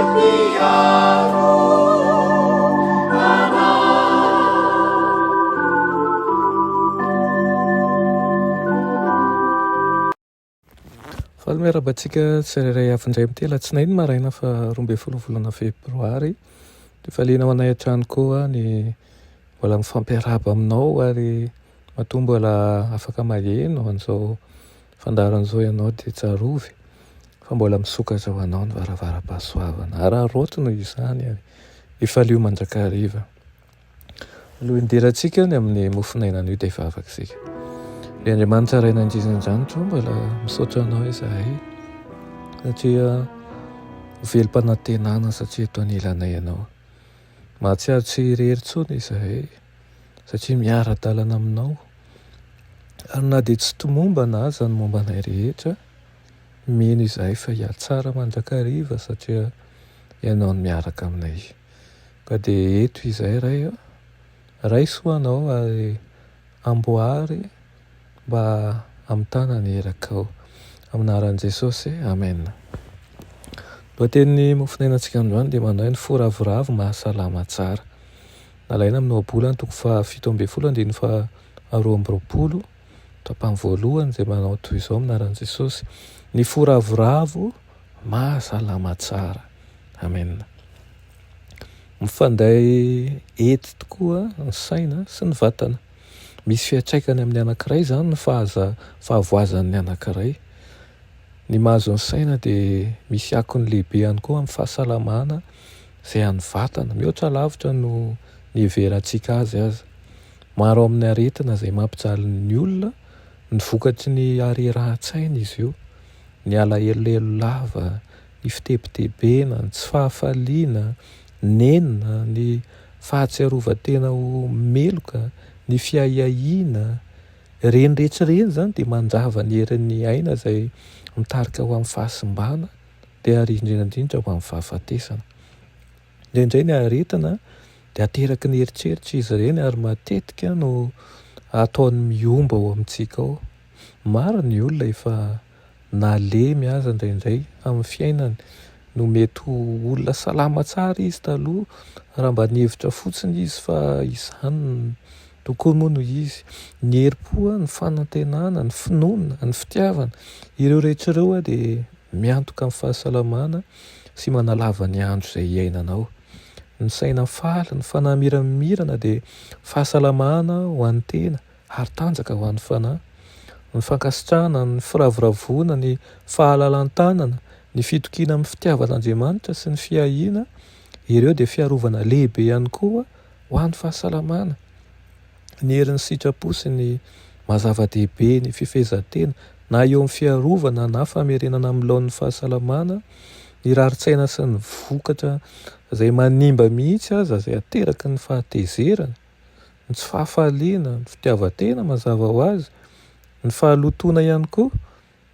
Mpiaro anay. Faly miarahaba antsika tsirairay avy indray amin'ity alatsinainy maraina faha 12 ny volana febroary. Dia faliana ho anay hatrany koa ny mbola mifampiarahaba aminao ary matoa mbola afaka maheno an'izao fandaharana izao ianao dia tsarovy fa mbola misokatra ho anao ny varavaram-pahasoavana. Araraoty noho izany ary ifalio mandrakariva. Aloha hidirantsika ny amin'ny mofon'aina anio dia hivavaka isika. Ry Andriamanitra Ray nandrindra an-danitra, mbola misaotra Anao izahay satria velom-panantenana satria eto anilanay Ianao. Mahatsiaro tsy irery intsony izahay satria miara-dalana Aminao. Ary na dia tsy tomombana aza ny momba anay rehetra, mino izahay fa hihatsara mandrakariva satria Ianao no miaraka aminay. Ka dia eto izay Ray a, raiso ho Anao ary amboary mba hamitana ny irakao. Amin'ny anaran'i Jesosy, Amen. Lohatenin'ny mofonainantsika androany dia manao hoe ny fo ravoravo mahasalama tsara. Nalaina amin'ny Ohabolana toko faha 17 andininy faha 22, tapany voalohany izay manao toy izao amin'ny anaran'i Jesosy, ny fo ravoravo mahasalama tsara. Amen. Mifanday ety tokoa ny saina sy ny vatana. Misy fiantraikany amin'ny anankiray izany ny fahaza fahavoazan'ny anankiray. Ny mahazo ny saina dia misy akony lehibe ihany koa amin'ny fahasalamana izay an'ny vatana, mihoatra lavitra no niheverantsika azy aza. Maro amin'ny aretina izay mampijaly ny olona ny vokatry ny harerahan-tsaina izy io, ny alahelolelo lava, ny fitebitebena, ny tsy fahafaliana, nenina, ny fahatsiarovan-tena ho meloka, ny fiahiahiana, ireny rehetra ireny izany dia mandrava ny herin'ny aina izay mitarika ho amin'ny fahasimbana dia ary indrindra indrindra ho amin'ny fahafatesana. Indraindray ny aretina dia ateraky ny eritreritra izy ireny ary matetika no ataony mihombo ao amintsika ao. Maro ny olona efa nalemy aza indraindray amin'ny fiainany no mety ho olona salama tsara izy taloha raha mba nihevitra fotsiny izy fa izany tokoa moa no izy. Ny herim-po, ny fanantenana, ny finoana, ny fitiavana, ireo rehetra ireo dia miantoka ny fahasalamana sy manalava ny andro izay iainanao. Ny saina faly, ny fanahy miramirana dia fahasalamana ho an'ny tena ary tanjaka ho an'ny fanahy. Ny fankasitrahana, ny firavoravoana, ny fahalalan-tanana, ny fitokiana amin'ny fitiavan'Andriamanitra sy ny fiahiana, ireo dia fiarovana lehibe ihany koa ho an'ny fahasalamana. Ny herin'ny sitrapo sy ny maha zava-dehibe ny fifehezan-tena, na eo amin'ny fiarovana na famerenana amin'ny laoniny fahasalamana, ny rarin-tsaina sy ny vokatra izay manimba mihitsy aza izay ateraky ny fahatezerana. ny tsy fahafaliana, ny fitiavan-tena mazava ho azy, ny fahalotoana ihany koa.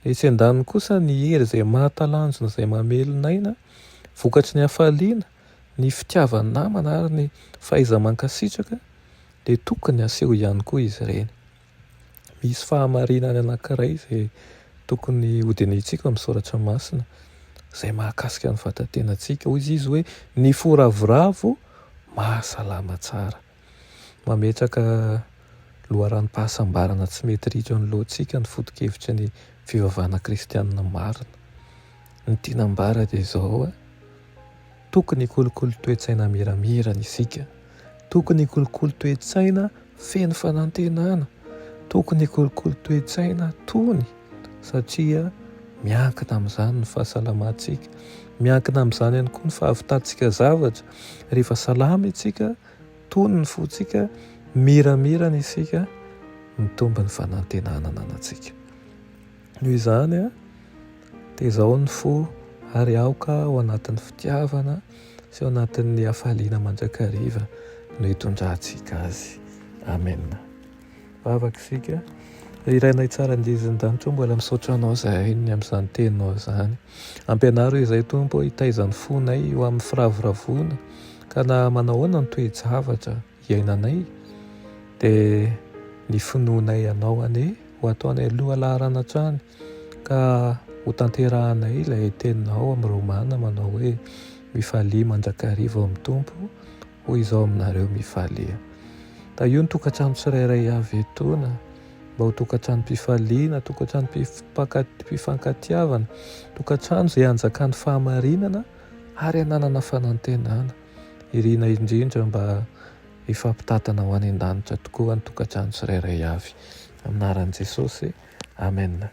Etsy andaniny kosa ny hery izay mahatalanjona izay mamelona aina vokatry ny hafaliana, ny fitiavan-namana ary ny fahaiza-mankasitraka dia tokony haseho ihany koa izy ireny. Misy fahamarinana anankiray izay tokony hodinihintsika ao amin'ny soratra masina izay mahakasika ny vatan-tenantsika. Hoy izy hoe ny fo ravoravo mahasalama tsara. Mametraka loharanom-pahasambarana tsy mety ritra eo anoloantsika ny foto-kevitry ny fivavahana kristianina marina. Ny tiana ambara dia izao, tokony hikolokolo toe-tsaina miramirana isika. Tokony hikolokolo toe-tsaina feno fanantenana. Tokony hikolokolo toe-tsaina tony satria miankina amin'izany ny fahasalamantsika. Miankina amin'izany ihany koa ny fahavitantsika zavatra. Rehefa salama isika, tony ny fontsika, miramirana isika, mitombo ny fanantenana ananantsika. Noho izany, tezao ny fo ary aoka ao anatin'ny fitiavana sy ao anatin'ny hafaliana mandrakariva no hitondrantsika azy. Amena. Vavaka isika. Ry Rainay tsara indrindra an-danitra, mbola misaotra Anao izahay ny amin'izany teninao izany. Ampianaro izahay Tompo hitaiza ny fonay ho amin'ny firavoravoana ka na manao ahoana ny toe-javatra iainanay dia ny finoanay Anao anie ho ataonay lohalaharana hatrany ka ho tanterahanay ilay teninao amin'ny Romana manao hoe. Mifalia mandrakariva ao amin'ny Tompo, hoy izao aminareo, mifalia. Tahio ny tokantrano tsirairay avy etoana, mba ho tokantranom-pifaliana, tokantranom-pifankatiavana, tokantrano izay hanjakan'ny fahamarinana ary hananana fanantenana. Irina indrindra mba hifampitantana ho any an-danitra tokoa ny tokantrano tsirairay avy. Amin'ny anaran'i Jesosy, Amen.